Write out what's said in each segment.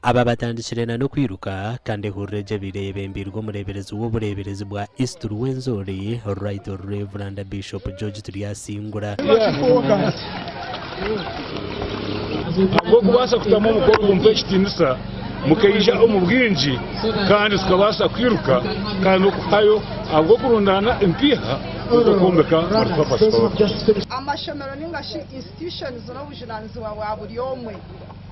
Aba batandikire na n'okwiruka kandi ehururu egi ebaire eyebembeirwe omureeberezi w'obureeberezi bwa East Ruwenzori, Right Rev. Bishop George Turyasingura. Ahabw'okubaasa kutamu omukoro ogu mpa ekitiinisa mukaija omu bwingi kandi tukabaasa kwiruka kandi n'okuhayo ahabw'okurundaana empiiha ez'okwombeka Multipurpose Hall. Amashomero ninga shi institutions n'obujunanizibwa bwa buri omwe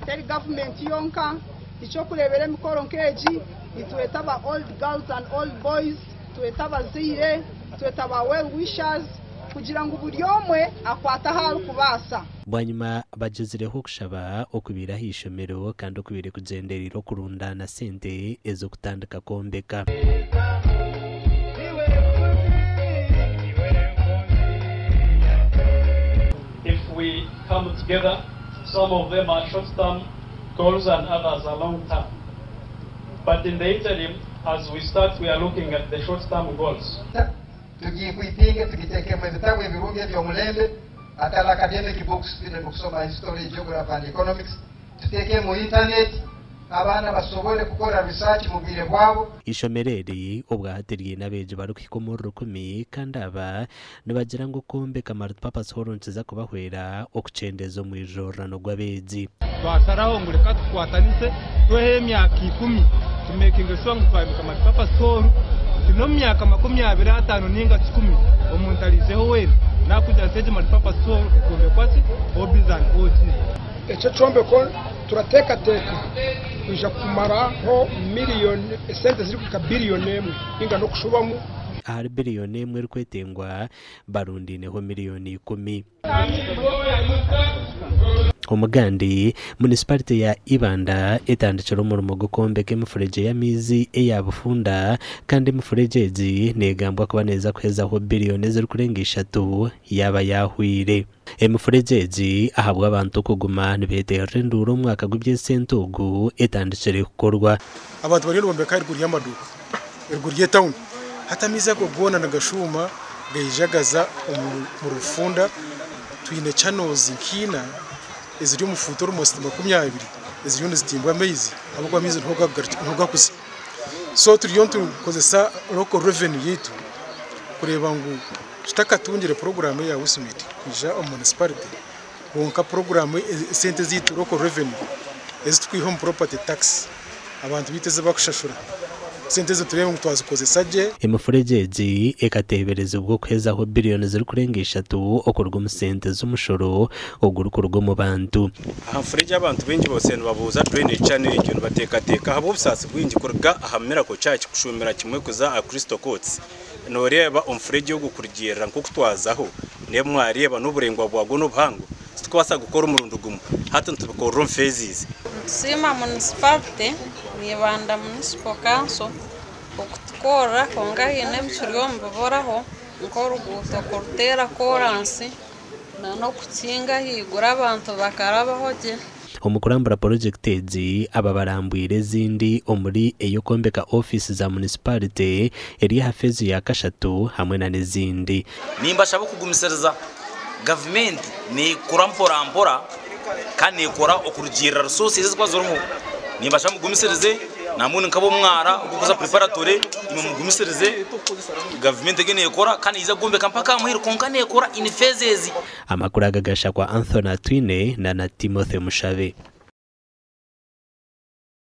teri gavumenti yonka. Eky'okureebera emikoro nk'egi nitweta aba old girls and old boys, tweta abazaire, tweta ba well wishers kugira ngu buri omwe akwate ahu arikubaasa. Bwanyima bagyezireho okushaba okubaire aha ishomero kandi okubaire kugyendereire okurundaana sente ez'okutandika kwombeka. If we come together, some of them are short term goals and others are long term. But in the interim, as we start we are looking at the short term goals. Tugikwipinge tugitekemu ebitabu ebirungi eby'omulembe atari academic books binu ebyokusoma history, geography and economics tutekemu internet abaana basobole kukora research mu bwire bwabo. Eishomero eri obwahati riine abeegi barikuhika omuri rukumi kandi aba nibagira ngu okwombeka Multipurpose Hall nikiza kubahwera okukyendeeza omwijururano gw'abeegi. Twasharaho ngu reka tukwatanise twehe emyaka ikumi tumekinge shuwa ngu twayombeka Multipurpose Hall nti n'omu myaka 25 ninga kikumi omuntu ariijeho weena nakugira nti egi Multipurpose Hall ekombekwa ki OBs and OGs. Eki ekyombeko turateekateeka kwija kumaraho miriyoni esente zirikuhika biriyoni emwe ninga n'okushubamu. Ahari biriyoni emwe erikwetengwa barundaineho miriyoni ikumi. Omugandi, Munisiparite ya Ibanda etandikire omurimo gw'okwombeka emifuregye y'amaizi eya bufunda kandi emifuregye egi negambwa kuba neeza kuhezaho biriyoni ezirikurenga ishatu yaaba yaahweire. Emifuregye egi ahabw'abantu okuguma nibeeterera enduuru omwaka gw'eby'esente ogu etandikire kukorwa. Abantu bariyo nibombeka ahaiguru y'amaduuka eruguru y'etawuni hati amaizi ago goona nigashuuma gaija gaza omu rufunda twine channels nk'ina eziri omu fuuti almost 20 eziriyo nizitimbwa amaizi ahabw'okuba amaizi niho gakuza so turiyo nitukozesa local revenue yaitu kureeba ngu tutakatungire puroguraamu eya WISMID kwija omu municipality kwonka puroguraamu esente zaitu local revenue ezi turikwiha omu property tax abantu baitu ezi barikushashura sente ezo tureebe ngu twazikozesa gye. Emifuregye egi ekateeberezibwa okuhezaho biriyoni zirikurenga ishatu okuruga omu sente z'omushoro ogurikuruga omu bantu. Aha mufuregye abantu baingi botsire nibabuuza drainage channel egyo nibateekateeka ahabw'obusaasi bwingi kuruga aha Miracle Church kushuumira kimwe kuza aha Crystal Courts Nooreeba omufuregye ogu kurugiirira nk'oku twazaho, n'ebi mwareeba n'oburaingwa bwagwo n'obuhango, titurikubaasa kugukora omurundi gumwe. Hati nitubikorera omu phases. Nitusiima munisiparite na Ibanda Municipal Council okutukorera kwonka haine ebikiri omu biburaho nk'oruguuto kuruteera koransi n'okukinga ahaiguru abantu bakarabaho gye. Omu kurambura purojekiti egi, aba barambwire ezindi omuri ey'okwombeka ofiisi za munisiparite eri aha feezi ya kashatu hamwe na n'ezindi. Nimbashaba okugumisiriza. Gavumenti neekura mpora mpora kandi neekora okurugiirira resources ezirikuba ziriho. Nimbashaba mugumisirize nambwenu nk'ab'omwara ogurikuza preparatory imwe mugumisirize gavumenti eriyo neekora kandi neija kugwombeka mpaka aha muheru kwonka neekora in phases. Amakuru aga gashakwa Anthony Atwine na na Timothy Mushabe.